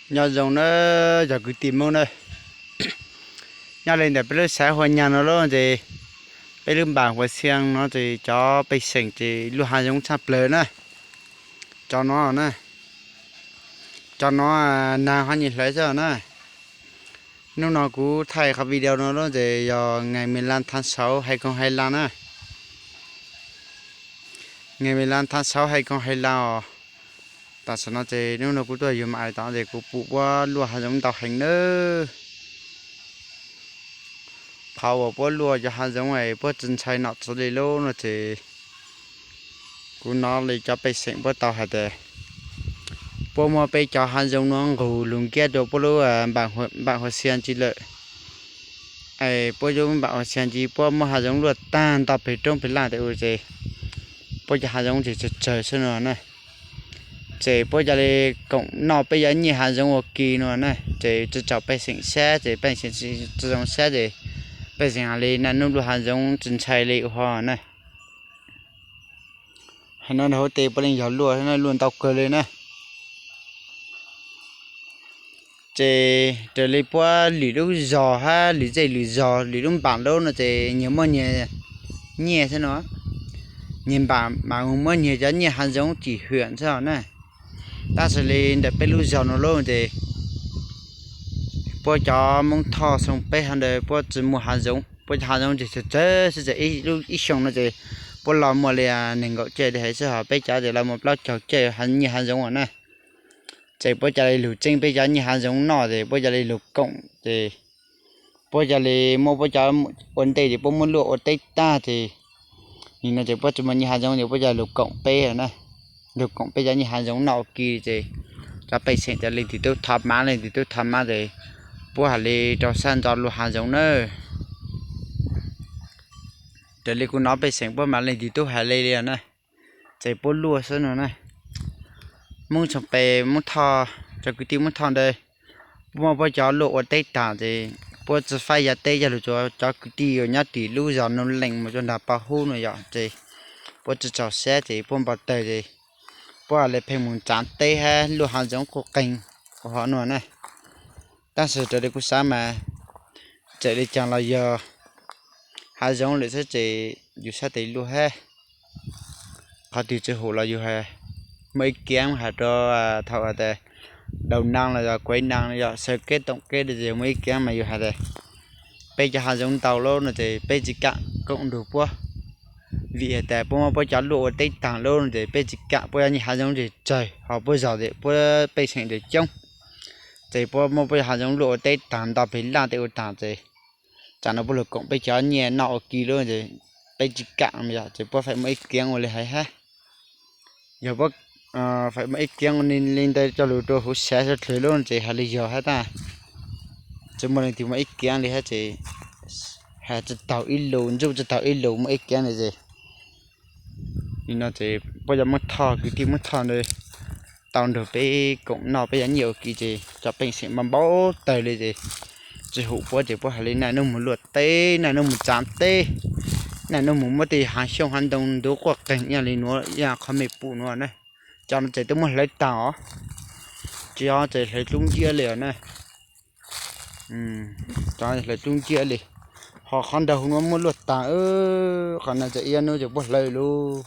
Nyob zoo na, cov kwv tij Hmoob na, nyob li ntawm peb lub xav Huas Nyas no lauj ces, peb lub npam Huas Xias no ces cov pej xeem ces luaj hav zoov tshaj plaws na. Cov no na, cov no nag ho nyim hlawv xwb na. Hnub no kuv thaij qhov video no lauj ces yog ngày mười lăm tháng sáu hai không hai lăm na. Ngày mười lăm tháng sáu hai không hai lăm os. Tam sim no ces hnub no kuv tuaj yug mam li tod ces kuv pum puab luaj hav zoov ntau heev nawb. Qhov uas puab luaj cov hav zoov es puab tsis ntshai nom tswv li lauj no ces, kuv hnov li cov pej xeem puab tau hais tias, puab muab peb cov hav zoov no nqus lug nkiab rua puab lub npam Huas Xias ntsis lawm. Es puab lub npam Huas Xias ntsis puab muab hav zoov luaj tag nto peg roob peg laj tes ua ces puab cov hav zoov ces tsawg tsawg xwb no na. Ces puab ca li koom noj peb cov nyiaj hav zoov ua ke no na. Ces tsi txaus pej xeem sab ces pej xeem tsi zoo sab ces pej xeem has li naj nub luaj hav zoov tsi ntshai li ua ho na. Hais no nrog huv tes puav leej yog luaj, luaj ntau kawg li na. Ces raws li puab lwm lub zos hab lwm zej lwm zos lwm lub npam lauj no ces nyias muaj nyias nyiaj xwb no. Nyias npam mas muaj nyias cov nyiaj hav zoov cim hwam xwb na. Tab sis li ntawm peb lub zos no lauj ces puab cov Moob Thoj Xoo Peb hov ntawd puab tsi muaj hav zoov, puab cov hav zoov ces tsawg tsawg xwb ces ib xyoo no ces puab los muaj li nees nkaum caij li hais xwb, ho peb cov ces los muaj plaub caug caij nyiaj hav zoov na. Ces puab ca li lug tseeb peb cov nyiaj hav zoov noj ces puab ca li lug koom ces puab ca li muab puab cov ua ntej ces puab muab luaj ua teb tag ces nim no ces puab tsi muaj nyiaj hav zoov ces puab ca li lug koom peb na. Lug koom peb cov nyiaj hav zoov noj ua ke ces cov pej xeem cov leej twg tub thov mab leej twg tub thov mab ces puab has li rau sab ntxov luaj hav zoov na. Raws li kuv hnov pej xeem puab mas leej twg tub hais li li na. Ces puab luaj xwb no na. Moob Xoo Peb, Moob Thoj, cov kwv tij Moob Thoj ntawd puab muab puab cov luaj ua teb tag ces puab tsi faib yav teb coj lug rua cov kwv tij uas nyob tim lub zos Nuj Leej mus rua nram Pov Hub no yom ces puab tsi txaus sab ces puab npau taws ces puab has li pheej mus tsav teb hab luaj hav zoov quj qeeg ua hov no na. Tab sis raws li kuv xav mas txawm li caag los yog hav zoov lawm xwb ces yus sab tes luaj hab. Qhov twg tsi hum los yus has, muaj ib kiav has rua thaum tas đầu năm los yog cuối năm los yog xaws keb toom keb ces muaj ib kiav mas yus has tas peb cov hav zoov ntau lauj no ces peb tsi kam koom nrug puab. Vim has tas puab muab puab cov luaj ua teb taag lauj no ces peb tsi kam, puab cov nyiaj hav zoov ces tsawg ho puab zog ces puab pej xeem ces coob. Ces puab muab puab cov hav zoov luaj ua teb taag nto peg laj tej ua taag ces tsam no puab lug koom peb cov nyiaj noj ua ke lauj ces peb tsi kam yom ces puab faim muaj ib kiav ua li hais hab. Yog puab faim muaj ib kiav ua li ntawd coj lug rua huv sav suav dlawg lauj ces has li yog hab tas tsi muaj leej twg muaj ib kiav li hab ces has tsi taug ib lus, ntsuj tsi taug ib lus, muaj ib kiav li ces nim no ces puab cov Moob Thoj, kwv tij Moob Thoj ntawd tau nrug peb koom noj peb cov nyiaj ua ke ces cov pej xeem mas npau taws li ces tsi hum puab ces puab has li naj nub mus luaj teb, naj nub mus tsav teb, naj nub mus muab tej haav xyooj haav ntoo ntuv quaj qeeg ib yam li nuav ib yam qhov mej pum nuav na. Cov no ces twb muab hlawv taag os, tsi yog ces hlawv dlub nciab li os na. Cov hlawv dlub nciab li, ho qhov nraag huv nuav muab luaj taag, qhov no ces ib nub ces puab hlawv lug.